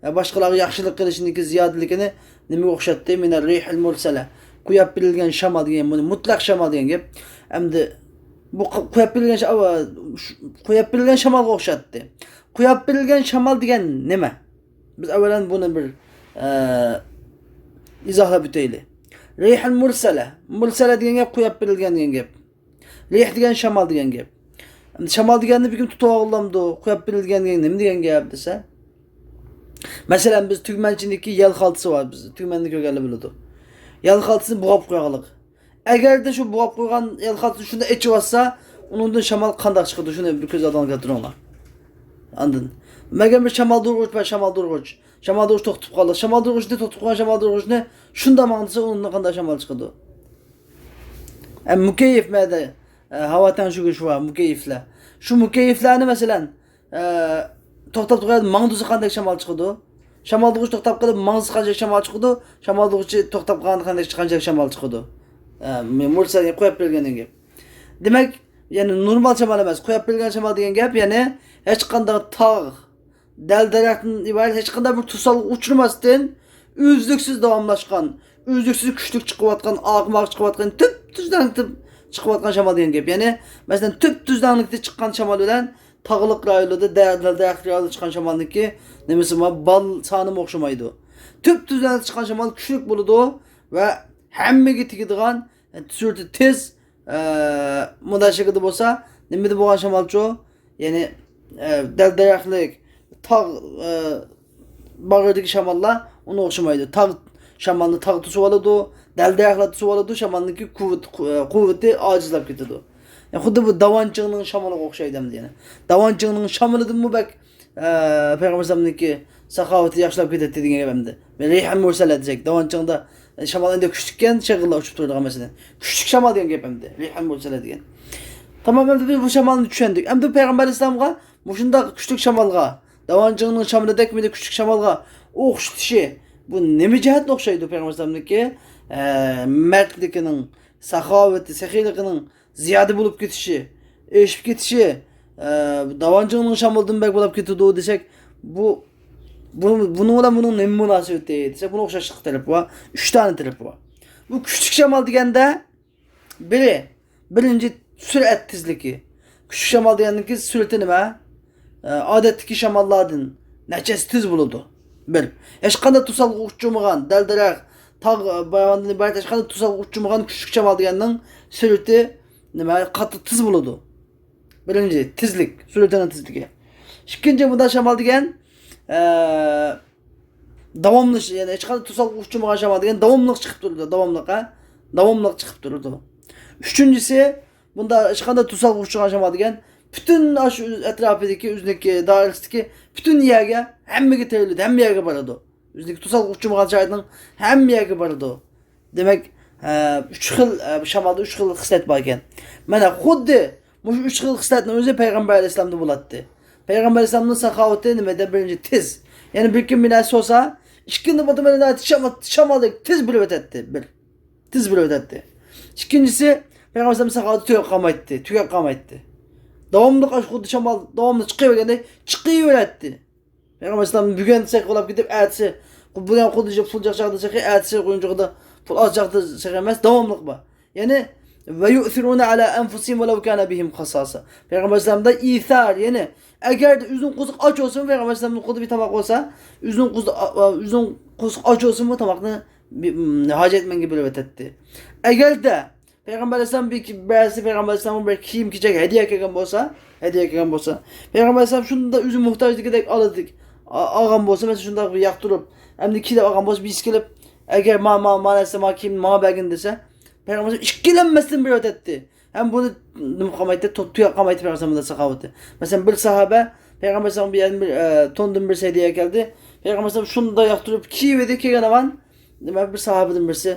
ئە، باشقىلارغا ياخشىلىق قىلىشىنىڭكى زىيادىلىكىنى نېمىگە ئوخشاتتى؟ مىنەر رىھىل مۇرسەلە. قۇياپ بېرىلگەن شامال دېگەن، بۇنى مۇتلەق شامال دېگەن گەپ. ئەمدى بۇ قۇ-، قۇياپ بېرىلگەن شا-، ئاۋا، ش-، قۇياپ بېرىلگەن شامالغا ئوخشاتتى. قۇياپ بېرىلگەن شامال دېگەن نېمە؟ بىز ئەۋۋەلەن بۇنى بىر، ئە، ئىزاھلاپ ئۆتەيلى. رىھىل مۇرسەلە. مۇرسەلە دېگەن گەپ قۇياپ بېرىلگەن دېگەن گەپ. رىھ دېگەن شامال دېگەن گەپ. ئەمدى شامال دېگەننى بىر كىم تۇتۇۋالغىلامدۇ؟ قۇياپ بېرىلگەن دېگەن نېمە دېگەن گەپ دېسە، مەسىلەن، بىز تۈگمەنچىنىڭكى يەل خالتىسى بار، بىز تۈگمەننى كۆرگەنلەر بىلىدۇ. يەل خالتىسىنى بوغاپ قويغانلىق. ئەگەردە شۇ بوغاپ قويغان يەل خالتىسىنى شۇنداق ئېچىۋاتسا، ئۇنىڭدىن شامال قانداق چىقىدۇ؟ شۇنى بىر كۆز ئالدىڭلارغا كەلتۈرۈڭلار. ئاندىن، مەگەر بىر شامال دۇرغۇچ بار، شامال دۇرغۇچ. شامال دۇرغۇچ توختىتىپ قالدى. شامال دۇرغۇچنى، توختىتىپ قويغان شامال دۇرغۇچنى شۇنداق ماڭدىسا، ئۇنىڭدىن قانداق شامال چىقىدۇ؟ ئە، مۇكەييىف مەدە، ئە، ھاۋا تەڭشىگۈچى بار، مۇكەييىفلەر. شۇ مۇكەييىفلەرنى، مەسىلەن، ئە، توختاپ تۇرغان ماڭدۇرسا قانداق شامال چىقىدۇ؟ شامالدۇرغۇچ توختاپ قېلىپ ماڭسا قانچە شامال چىقىدۇ؟ شامالدۇرغۇچى توختاپ قالغاندا قانداق، قانچە شامال چىقىدۇ؟ ئە، مۇرسەلنى قويۇپ بەرگەندىن كېيىن. دېمەك، يەنى نورمال شامال ئەمەس، قويۇپ بەرگەن شامال دېگەن گەپ، يەنى ھېچقانداق تاغ، دەل-دەرەختىن ئىبارەت ھېچقانداق بىر توسالغۇغا ئۇچرىماستىن، ئۈزلۈكسىز داۋاملاشقان، ئۈزلۈكسىز كۈچلۈك چىقىۋاتقان، ئاقماق چىقىۋاتقان، تۈپتۈزلەڭلىتىپ چىقىۋاتقان شامال دېگەن گەپ. يەنى، مەسىلەن، تۈپتۈزلەڭلىكتە چىققان شامال بىلەن تاغلىق رايونلاردا، دە-، دەل-دەرەخلىك رايوندا چىققان شامالنىڭكى نېمىسى بار؟ بال سانىمۇ ئوخشىمايدۇ. تۈپتۈزلەڭلىكتە چىققان شامال كۈچلۈك بولىدۇ ۋە ھەممىگە تېگىدىغان، سۈرئىتى تېز، ئە، مۇنداق شەكىلدە بولسا، نېمىدە بولغان شامالچۇ؟ يەنى، ئە، دەل-دەرەخلىك، تاغ، ئە، باغرىدىكى شاماللار ئۇنىڭغا ئوخشىمايدۇ. تاغ شامالنى تاغ توسۇۋالىدۇ، دەل-دەرەخلەر توسۇۋالىدۇ، شامالنىڭكى قۇۋۋىتى، قۇ-، ئە، قۇۋۋىتى ئاجىزلاپ كېتىدۇ. يەنى خۇددى بۇ داۋانچىڭنىڭ شامىلىغا ئوخشايدۇ ئەمدى يەنە. داۋانچىڭنىڭ شامىلىدىنمۇ بەك، ئە، پەيغەمبەر ئەلەيھىسسالامنىڭكى ساخاۋىتى ياخشىلاپ كېتەتتى دېگەن گەپ ئەمدى. رىھەن مۇرسەلە دېسەك، داۋانچىڭدا شامال ئەمدى كۈچلۈككەن، شېغىللار ئۇچۇپ تۇرىدىغان مەسىلەن. كۈچلۈك شامال دېگەن گەپ ئەمدى. رىھەن مۇرسەلە دېگەن. تامام، ئەمدى بىز بۇ شامالنى چۈشەندۇق. ئەمدى پەيغەمبەر ئەلەيھىسسالامغا مۇشۇنداق كۈچلۈك شامالغا، داۋانچىڭنىڭ شامىلىدەك مۇنداق كۈچلۈك شامالغا ئوخشىتىشى، بۇ نېمە جەھەتتىن ئوخشايدۇ پەيغەمبەر ئەلەيھىسسالامنىڭكى، ئە، مەردلىكىنىڭ، ساخاۋىتى، سېخىيلىقىنىڭ زىيادە بولۇپ كېتىشى، ئېشىپ كېتىشى، ئە، داۋانچىڭنىڭ شامىلىدىن بەك بولۇپ كېتىدۇ دېسەك، بۇ، بۇ، بۇنىڭ بىلەن بۇنىڭ نېمە مۇناسىۋىتى دېسەك، بۇنىڭ ئوخشاشلىق تەرىپى بار. ئۈچ دانە تەرىپى بار. بۇ كۈچلۈك شامال دېگەندە، بىرى، بىرىنچى، سۈرئەت تېزلىكى. كۈچلۈك شامال دېگەندىن كېيىن سۈرئىتى نېمە؟ ئە، ئادەتتىكى شاماللاردىن نەچچىسى تېز بولىدۇ؟ بىر. ھېچقانداق توسالغۇغا ئۇچرىمىغان، دەل-دەرەخ، تاغ، باياۋاندىن ئىبارەت ھېچقانداق توسالغۇغا ئۇچرىمىغان كۈچلۈك شامال دېگەننىڭ سۈرئىتى نېمە، قاتتىق تېز بولىدۇ. بىرىنچى، تېزلىك، سۈرئىتىنىڭ تېزلىكى. ئىككىنچى، بۇنداق شامال دېگەن، ئە، داۋاملىش، يەنى ھېچقانداق توسالغۇغا ئۇچرىمىغان شامال دېگەن داۋاملىق چىقىپ تۇرىدۇ، داۋاملىق، ھە؟ داۋاملىق چىقىپ تۇرىدۇ. ئۈچىنچىسى، بۇنداق ھېچقانداق توسالغۇغا ئۇچرىغان شامال دېگەن پۈتۈن ئاشۇ ئەتراپىدىكى، ئۆزىنىڭكى دائىرىسىدىكى پۈتۈن يەرگە، ھەممىگە تېرىلىدۇ، ھەممە يەرگە بارىدۇ. ئۆزىنىڭكى توسالغۇغا ئۇچرىمىغان شارائىتنىڭ ھەممە يەرگە بارىدۇ. دېمەك، ئە، ئۈچ خىل، ئە، شامالدا ئۈچ خىل خىسلەت بار ئىكەن. مانا خۇددى مۇشۇ ئۈچ خىل خىسلەتنىڭ ئۆزى پەيغەمبەر ئەلەيھىسسالامدا بولاتتى. پەيغەمبەر ئەلەيھىسسالامنىڭ ساخاۋىتى نېمىدە؟ بىرىنچى، تېز. يەنى بىر كۈن بىر نەرسە سورىسا، ئىككى كۈندە بۇ نەرسە شامال، شامالدەك تېز بېرىۋېتەتتى. بىر. تېز بېرىۋېتەتتى. ئىككىنچىسى، پەيغەمبەر ئەلەيھىسسالامنىڭ ساخاۋىتى تۈگەپ قالمايتتى، تۈگەپ قالمايتتى. داۋاملىق ئاشۇ خۇددى شامال داۋاملىق چىقىۋەرگەندەك چىقىۋېرەتتى. پەيغەمبەر ئەلەيھىسسالام بۈگۈن سېخى بولاپ كېتىپ، ئەتىسى، بۈگۈن خۇددى پۇل چاقچاقتا سېخى، ئەتىسى قويۇنچۇقىدا پۇل ئاز چاقتا سېخى ئەمەس، داۋاملىق بار. يەنى، ۋە يۇئسىرۇنە ئەلا ئەنفۇسىھىم ۋەلەۋ كانە بىھىم خاساسە. پەيغەمبەر ئەلەيھىسسالامدا ئىسار، يەنى، ئەگەردە ئۆزىنىڭ قورسىقى ئاچ بولسىمۇ، پەيغەمبەر ئەلەيھىسسالامنىڭ قولىدا بىر تاماق بولسا، ئۆزىنىڭ قورسىقى، ئۆزىنىڭ قورسىقى ئاچ بولسىمۇ، تاماقنى بى-، ھاجەتمەنگە بېرىۋېتەتتى. ئەگەردە پەيغەمبەر ئەلەيھىسسالام بىر، بەزى پەيغەمبەر ئەلەيھىسسالامغا بىر كىيىم-كېچەك ھەدىيە كەلگەن بولسا، ھەدىيە كەلگەن بولسا، پەيغەمبەر ئەلەيھىسسالام شۇنداق ئۆزى موھتاجدىكىدەك ئالىدىك، ئا-، ئالغان بولسا، مەسىلەن، شۇنداق بىر ياقتۇرۇپ، ئەمدى كېلىپ ئالغان بولسا، بىرسى كېلىپ، ئەگەر ما، ما، ما نەرسە، ما كىيىم ماڭا بەرگىن دېسە، پەيغەمبەر ئەلەيھىسسالام ئىككىلەنمەستىن بېرىۋېتەتتى. ھەم بۇنى نېمە قىلمايتتى، تو-، تۇياق قىلمايتتى پەيغەمبەر ئەلەيھىسسالامنىڭ ساخاۋىتى. مەسىلەن، بىر ساھابە پەيغەمبەر ئەلەيھىسسالامغا بىر يەردىن بىر، ئە، توندىن بىر ھەدىيە كەلدى. پەيغەمبەر ئەلەيھىسسالام شۇنداق ياقتۇرۇپ كىيىۋىدى، كىيگەن ھامان، نېمە، بىر ساھابىدىن بىرسى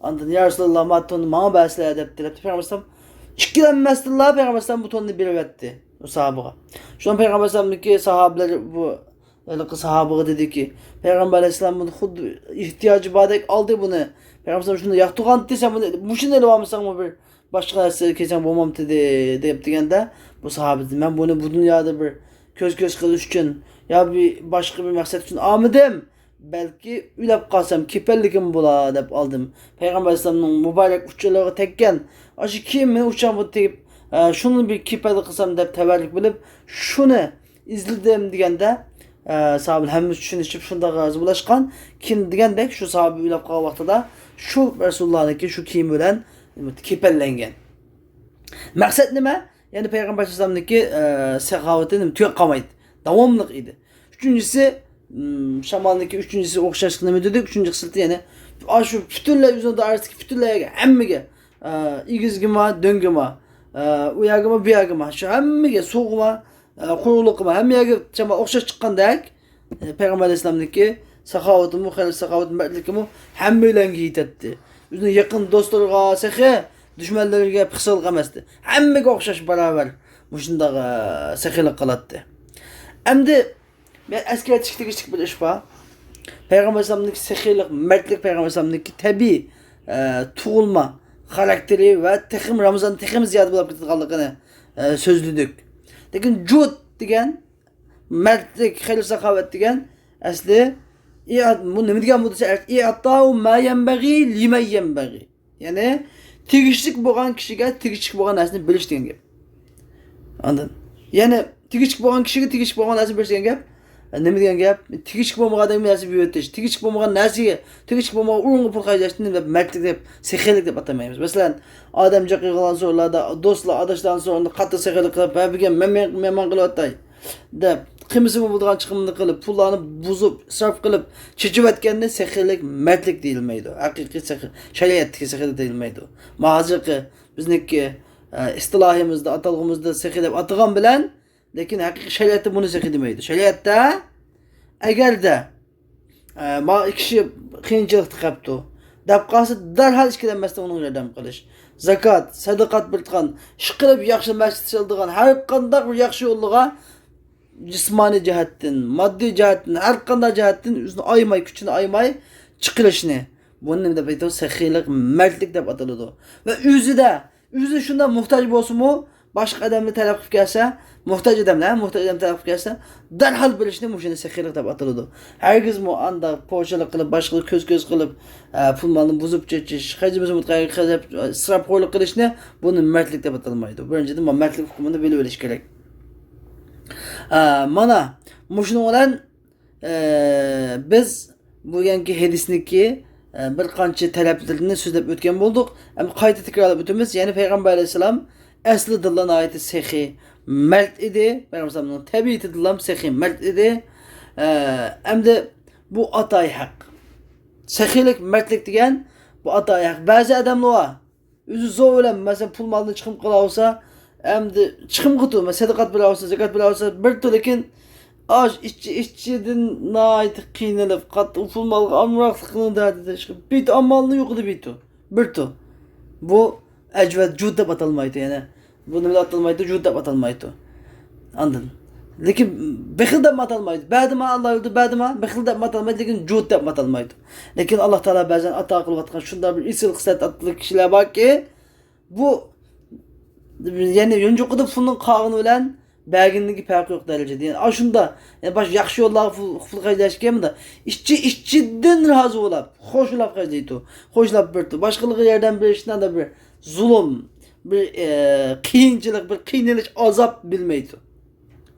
ئاندىن، يا رەسۇلاللا، ما توننى ماڭا بەرسىلە دەپتۇ، دەپتۇ. پەيغەمبەر ئەلەيھىسسالام ئىككىلەنمەستىنلا پەيغەمبەر ئەلەيھىسسالام بۇ توننى بېرىۋەتتى ئۇ ساھابىغا. شۇڭا پەيغەمبەر ئەلەيھىسسالامنىڭكى ساھابىلىرى بۇ ھېلىقى ساھابىغا دېدىكى، پەيغەمبەر ئەلەيھىسسالام بۇنى خۇددى ئېھتىياجى باردەك ئالدى بۇنى. پەيغەمبەر ئەلەيھىسسالام شۇنداق ياقتۇرغانتى، سەن بۇنى، مۇشۇنى ئېلىۋالمىساڭمۇ بىر باشقا نەرسە كىيسەڭ بولمامتىدى، دەپ دېگەندە، بۇ ساھابە دېدى، مەن بۇنى بۇ دۇنيادا بىر كۆز-كۆز قىلىش ئۈچۈن يا بىر باشقا بىر مەقسەت ئۈچۈن ئالمىدىم. بەلكى ئۆلۈپ قالسام كېپەنلىكىم بولا دەپ ئالدىم. پەيغەمبەر ئەلەيھىسسالامنىڭ مۇبارەك ئۇچلىرىغا تەگكەن ئاشۇ كىيىم مېنىڭ ئۇچامغا تېگىپ، ئە، شۇنى بىر كېپەنلىك قىلسام دەپ تەۋەللۈك بىلىپ، شۇنى ئىزلىدىم دېگەندە، ئە، ساھابىلەر ھەممىسى چۈشىنىشىپ شۇنداق رازى بولۇشقان. كېيىن دېگەندەك شۇ ساھابە ئۆلۈپ قالغان ۋاقتىدا شۇ رەسۇلۇللانىڭكى شۇ كىيىمى بىلەن كېپەنلەنگەن. مەقسەت نېمە؟ يەنى پەيغەمبەر ئەلەيھىسسالامنىڭكى، ئە، ساخاۋىتى نېمە، تۈگەپ قالمايتتى. داۋاملىق ئىدى. ئۈچىنچىسى، ئم، شامالنىڭكى ئۈچىنچىسى ئوخشاشلىق نېمە دېدۇق؟ ئۈچىنچى خىسلىتى، يەنى ئاشۇ پۈتۈنلەي ئۆزىنىڭ دائىرىسىدىكى پۈتۈنلەي يەرگە، ھەممىگە، ئە، ئېگىزگىمۇ، دۆڭگىمۇ، ئە، ئۇ يەرگىمۇ، بۇ يەرگىمۇ، شۇ ھەممىگە، سۇغىمۇ، ئە، قۇرۇقلۇققىمۇ، ھەممە يەرگە شامال ئوخشاش چىققاندەك، ئە، پەيغەمبەر ئەلەيھىسسالامنىڭكى ساخاۋىتىمۇ، خەير ساخاۋىتى، مەردلىكىمۇ ھەممەيلەنگە يېتەتتى. ئۆزىنىڭ يېقىن دوستلىرىغا سېخى، دۈشمەنلىرىگە پىخسىقلىق ئەمەستى. ھەممىگە ئوخشاش باراۋەر مۇشۇنداق، ئە، سېخىيلىق قىلاتتى. ئەمدى مەن ئەسكەرتىشكە تېگىشلىك بىر ئىش بار. پەيغەمبەر ئەلەيھىسسالامنىڭكى سېخىيلىق، مەردلىك پەيغەمبەر ئەلەيھىسسالامنىڭكى تەبىئىي، ئە، تۇغۇلما خاراكتېرى ۋە تېخىمۇ رامىزاندا تېخىمۇ زىيادە بولۇپ كېتىدىغانلىقىنى، ئە، سۆزلىدۇق. لېكىن جۇد دېگەن مەردلىك، خەير ساخاۋەت دېگەن ئەسلى ئىئا-، بۇ نېمە دېگەن بۇ دېسە، ئىئتاءۇ ما يەنبەغى لىمەن يەنبەغى. يەنى تېگىشلىك بولغان كىشىگە تېگىشلىك بولغان نەرسىنى بېرىش دېگەن گەپ. ئاندىن يەنى تېگىشلىك بولغان كىشىگە تېگىشلىك بولغان نەرسىنى بېرىش دېگەن گەپ. نېمە دېگەن گەپ؟ تېگىشلىك بولمىغان ئادەمگە نەرسە بېرىۋېتىش، تېگىشلىك بولمىغان نەرسىگە، تېگىشلىك بولمىغان ئورۇنغا پۇل خەجلەشنى نېمە دەپ، مەردلىك دەپ، سېخىيلىق دەپ ئاتىمايمىز. مەسىلەن، ئادەم جىق يىغىلغان سورۇنلاردا، دوستلار، ئاداشلارنىڭ سورۇنىدا قاتتىق سېخىيلىق قىلىپ، ھە، بۈگۈن مەن مېھمان قىلىۋاتاي دەپ، قىلمىسىمۇ بولىدىغان چىقىملىق قىلىپ، پۇللارنى بۇزۇپ، ئىسراپ قىلىپ، چېچىۋەتكەننى سېخىيلىق، مەردلىك دېيىلمەيدۇ. ھەقىقىي سېخىي، شەرىئەتتىكى سېخىيلىق دېيىلمەيدۇ. ما ھازىرقى بىزنىڭكى، ئە، ئىستىلاھىمىزدا، ئاتالغۇمىزدا سېخىي دەپ ئاتىغان بىلەن، لېكىن ھەقىقىي شەرىئەتتە بۇنى سېخىي دېمەيدۇ. شەرىئەتتە ئەگەردە، ئە، ما كىشى قىيىنچىلىقتا قاپتۇ دەپ قالسا، دەرھال ئىككىلەنمەستىن ئۇنىڭغا ياردەم قىلىش. زاكات، سەدىقات بېرىدىغان، ئىشقىلىپ ياخشى مەسچىت سېلىدىغان، ھەر قانداق بىر ياخشى يوللىغا جىسمانىي جەھەتتىن، ماددىي جەھەتتىن، ھەر قانداق جەھەتتىن ئۆزىنى ئايىماي، كۈچىنى ئايىماي چىقىرىشنى، بۇنى نېمە دەپ ئېيتىدۇ؟ سېخىيلىق، مەردلىك دەپ ئاتىلىدۇ. ۋە ئۆزىدە، ئۆزى شۇنداق موھتاج بولسىمۇ، باشقا ئادەملەر تەلەپ قىلىپ كەلسە، موھتاج ئادەملەر، موھتاج ئادەم تەلەپ قىلىپ كەلسە، دەرھال بېرىشنى مۇشۇنى سېخىيلىق دەپ ئاتىلىدۇ. ھەرگىزمۇ ئانداق پوچىلىق قىلىپ، باشقىلارغا كۆز-كۆز قىلىپ، ئە، پۇللارنى بۇزۇپ چېچىش، خەجلىمىسىمۇ خەجلەپ، ئىسراپخورلۇق قىلىشنى، بۇنى مەردلىك دەپ ئاتالمايدۇ. بىرىنچىدىن، بۇ مەردلىك ئۇقۇمىنى بىلىۋېلىش كېرەك. ئە، مانا، مۇشۇنىڭ بىلەن ئە، بىز بۈگۈنكى ھەدىسنىڭكى، ئە، بىر قانچە تەرەپلىرىنى سۆزلەپ ئۆتكەن بولدۇق. ئەمدى قايتا تەكرارلاپ ئۆتىمىز. يەنى پەيغەمبەر ئەلەيھىسسالام ئەسلىدىنلا ناھايىتى سېخىي، مەرد ئىدى. پەيغەمبەر ئەلەيھىسسالامنىڭ تەبىئىتىدىنلا سېخىي، مەرد ئىدى. ئە، ئەمدى بۇ ئاتايى ھەق. سېخىيلىك، مەردلىك دېگەن بۇ ئاتايى ھەق. بەزى ئادەملەر بار، ئۆزى زور بىلەن، مەسىلەن، پۇل مالنى چىقىم قىلاۋالسا، ئەمدى چىقىم قىلىدۇ، مەسىلەن، سەدىقات بېرەۋالسا، زاكات بېرەۋالسا، بېرىدۇ، لېكىن ئاش ئىچى، ئىچىدىن ناھايىتى قىينىلىپ، قاتتىق پۇل مالغا ئامراقلىقنىڭ دەردىدە چىقىپ، بېرىدۇ، ئامالنى يوقىدا بېرىدۇ، بېرىدۇ. بۇ ئەجۋەد جۇد دەپ ئاتالمايدۇ، يەنى بۇ نېمە دەپ ئاتالمايدۇ؟ جۇد دەپ ئاتالمايدۇ. ئاندىن، لېكىن بېخىل دەپمۇ ئاتالمايدۇ. بەردىما، ئاللا يولىدا بەردىما، بېخىل دەپمۇ ئاتالمايدۇ، لېكىن جۇد دەپمۇ ئاتالمايدۇ. لېكىن ئاللا تائالا بەزەن ئاتا قىلىۋاتقان شۇنداق بىر ئېسىل خىسلەت ئاتلىق كىشىلەر باركى، بۇ، يەنى يونچۇقىدا پۇلنىڭ قالغىنى بىلەن بەرگىنىڭكى پەرقى يوق دەرىجىدە. يەنى ئاشۇنداق، يەنى باشقا ياخشى يوللارغا پۇل، پۇل خەجلەشكە مۇنداق ئىچى، ئىچىدىن رازى بولاپ، خوشلاپ خەجلەيدۇ. خوشلاپ بېرىدۇ. باشقىلارغا ياردەم بېرىشتىن بىر زۇلۇم، بىر، ئە، قىيىنچىلىق، بىر قىينىلىش، ئازاب بىلمەيدۇ.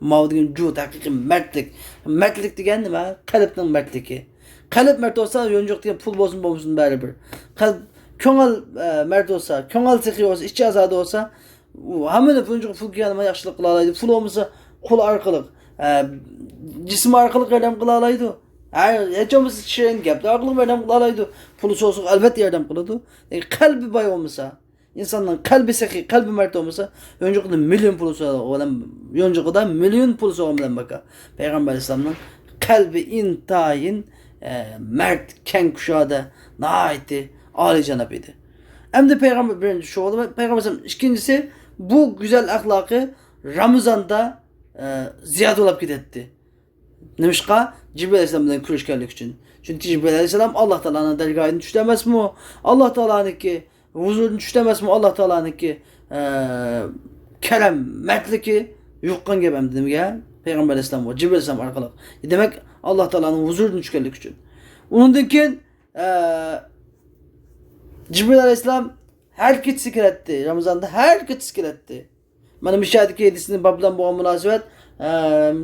ماۋۇ دېگەن جۇد، ھەقىقىي مەردلىك. مەردلىك دېگەن نېمە؟ قەلبنىڭ مەردلىكى. قەلب مەرد بولسا، يونچۇق دېگەن پۇل بولسۇن، بولمىسۇن، بەرىبىر. قەلب، كۆڭۈل، ئە، مەرد بولسا، كۆڭۈل سېخىي بولسا، ئىچى ئازادە بولسا، ئۇ ھەممىنى، يونچۇق پۇل كەلگەن ياخشىلىق قىلالايدۇ. پۇل بولمىسا، قول ئارقىلىق، ئە، جىسىم ئارقىلىق ياردەم قىلالايدۇ. ھەر، ھېچ بولمىسا شېرىن گەپلەر ئارقىلىق ياردەم قىلالايدۇ. پۇلى سوسۇق، ئەلۋەتتە ياردەم قىلىدۇ. لېكىن قەلبى باي بولمىسا، ئىنساننىڭ قەلبى سېخىي، قەلبى مەرد بولمىسا، يونچۇقىدا مىليون پۇل سوغان بىلەن، يونچۇقىدا مىليون پۇل سوغان بىلەن باكا. پەيغەمبەر ئەلەيھىسسالامنىڭ قەلبى ئىنتايىن، ئە، مەرد، كەڭ كۇشادە، ناھايىتى ئالىيجاناب ئىدى. ئەمدى پەيغەمبەر بىرىنچى شۇ بولدى. پەيغەمبەر ئەلەيھىسسالام ئىككىنچىسى، بۇ گۈزەل ئەخلاقى رامىزاندا، ئە، زىيادە بولۇپ كېتەتتى. نېمىشقا؟ جىبرىل ئەلەيھىسسالام بىلەن كۆرۈشكەنلىكى ئۈچۈن. چۈنكى جىبرىل ئەلەيھىسسالام ئاللا تائالانىڭ دەرگاھىدىن چۈشتى ئەمەسمۇ؟ ئاللا تائالانىڭكى ھۇزۇرىدىن چۈشتى ئەمەسمۇ؟ ئاللا تائالانىڭكى، ئە، كەرەم، مەردلىكى يۇققان گەپ ئەمدى نېمىگە؟ پەيغەمبەر ئەلەيھىسسالامغا، جىبرىل ئەلەيھىسسالام ئارقىلىق. دېمەك، ئاللا تائالانىڭ ھۇزۇرىدىن چۈشكەنلىكى ئۈچۈن. ئۇنىڭدىن كېيىن، ئە، جىبرىل ئەلەيھىسسالام ھەر كېچىسى كېلەتتى، رامىزاندا ھەر كېچىسى كېلەتتى. مانا مۇشۇ يەردىكى ھەدىسنىڭ باب بىلەن بولغان مۇناسىۋەت، ئە،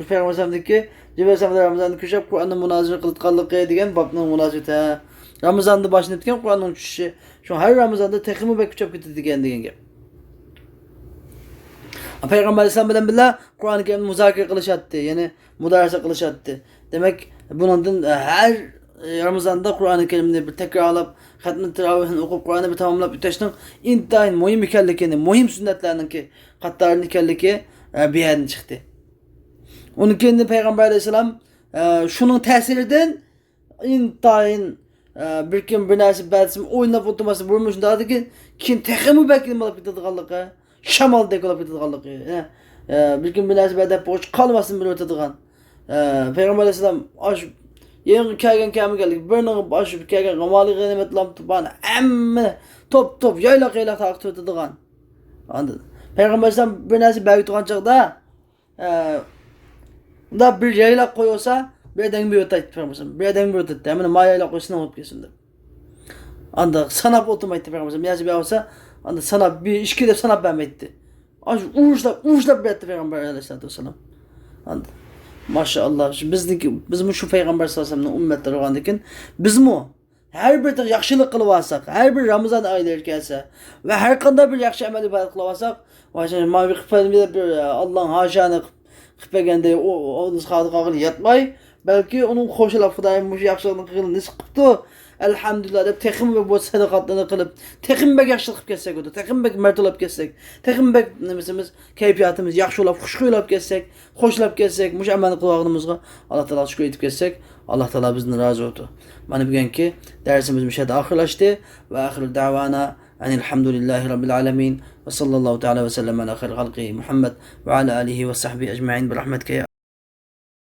پەيغەمبەر ئەلەيھىسسالامدىكى، جىبرىل ئەلەيھىسسالام رامىزاندا كۈچەپ قۇرئاننى مۇنازىرە قىلىدىغانلىقى دېگەن بابنىڭ مۇناسىۋىتى. ھە، رامىزاندا باشلىنىپتىكەن قۇرئاننىڭ چۈشۈشى. شۇڭا ھەر رامىزاندا تېخىمۇ بەك كۈچەپ كېتىدىكەن دېگەن گەپ. پەيغەمبەر ئەلەيھىسسالام بىلەن بىللە قۇرئانى كەرىمنى مۇزاكىرە قىلىشاتتى، يەنى مۇدارىسە قىلىشاتتى. دېمەك، بۇنىڭدىن، ئە، ھەر رامىزاندا قۇرئانى كەرىمنى بىر تەكرارلاپ، خەتمە تىراۋىھنى ئوقۇپ، قۇرئاننى بىر تاماملاپ ئۆتۈشنىڭ ئىنتايىن مۇھىم ئىكەنلىكىنى، مۇھىم سۈننەتلەرنىڭكى قاتارىدىن ئىكەنلىكى، ئە، بۇ يەردىن چىقتى. ئۇنىڭ كېيىن پەيغەمبەر ئەلەيھىسسالام، ئە، شۇنىڭ تەسىرىدىن ئىنتايىن، ئە، بىر كىم بىر نەرسە بەرسىمۇ ئويلاپ ئولتۇرماستىن بۇرۇن مۇشۇنداق دېگەن، كېيىن تېخىمۇ بەك نېمە بولۇپ كېتىدىغانلىقى، شامالدەك بولۇپ كېتىدىغانلىقى. ئە، ئە، بىر كىم بىر نەرسە بەر دەپ بوش قالماستىن بېرىۋېتىدىغان. ئە، پەيغەمبەر ئەلەيھىسسالام ئاشۇ يېڭى كەلگەن، كەلمىگەنلىك، بىرنىڭ ئاشۇ كەلگەن غەمالىق غەنىيمەت لام تۇپان ھەممىنى توپ-توپ، يايلاق-يايلاق تارقىتىۋېتىدىغان. ئاندىن پەيغەمبەر ئەلەيھىسسالام بىر نەرسە بەرگۈتىدىغان چاغدا، ئە، مۇنداق بىر يايلاپ قويۇۋالسا، بىر ئادەمگە بېرىۋېتەتتى پەيغەمبەر ئەلەيھىسسالام. بىر ئادەمگە بېرىۋېتەتتى. مانا، مانا يايلاپ قويسا سېنىڭ بولۇپ كەتسۇن دەپ. ئانداق ساناپ ئولتۇرمايتتى پەيغەمبەر ئەلەيھىسسالام. يا سەن بەرسە، ئاندىن ساناپ بىر، ئىككى دەپ ساناپ بەرمەيتتى. ئاشۇ ئۇرۇشلاپ، ئۇرۇشلاپ بېرەتتى پەيغەمبەر ئەلەيھىسسالاتۇ ۋەسسالام. ئاندىن، ماشائاللا، شۇ بىزنىڭكى، بىزمۇ شۇ پەيغەمبەر ساللاللاھۇ ئەلەيھى ۋەسەللەمنىڭ ئۈممەتلىرى بولغاندىكىن، بىزمۇ ھەر بىر ياخشىلىق قىلىۋالساق، ھەر بىر رامىزان ئايلىرى كەلسە ۋە ھەر قانداق بىر ياخشى ئەمەل ئىبادەت قىلىۋالساق، ماۋۇ قىلىپ بەرگەندەك، ئۇ، ئۇ، ئۇنىڭ خاتىرىغا قالغىلى يەتمەي، بەلكى ئۇنىڭ خوشلاپ، خۇدايىم مۇشۇ ياخشىلىقنى قىلغىلى نېسىپ قىپتۇ، ئەلھەمدۇلىللا دەپ، تېخىمۇ بەك بۇ سەدىقاتلارنى قىلىپ، تېخىمۇ بەك ياخشىلىق قىلىپ كەتسەك، تېخىمۇ بەك مەرد بولۇپ كەتسەك، تېخىمۇ بەك نېمىسىمىز، كەيپىياتىمىز ياخشى بولۇپ، خۇشخۇيلاپ كەتسەك، خوشلاپ كەتسەك، مۇشۇ ئەمەلنى قىلىۋالغىنىمىزغا ئاللا تائالاغا شۈكۈر ئېيتىپ كەتسەك، ئاللا تائالا بىزدىن رازى بولىدۇ. مانا بۈگۈنكى دەرسىمىز مۇشۇ يەردە ئاخىرلاشتى. ۋە ئاخىرۇ دەۋانا ئەنىل ھەمدۇلىللاھى رەببىل ئالەمىن. ۋە ساللاللاھۇ تائالا ۋە سەللەم ئەلا خەيرى خەلقىھى مۇھەممەد ۋە ئالا ئالىھى ۋە سەھبىھى ئەجمەئىن بىرەھمەتىكە يا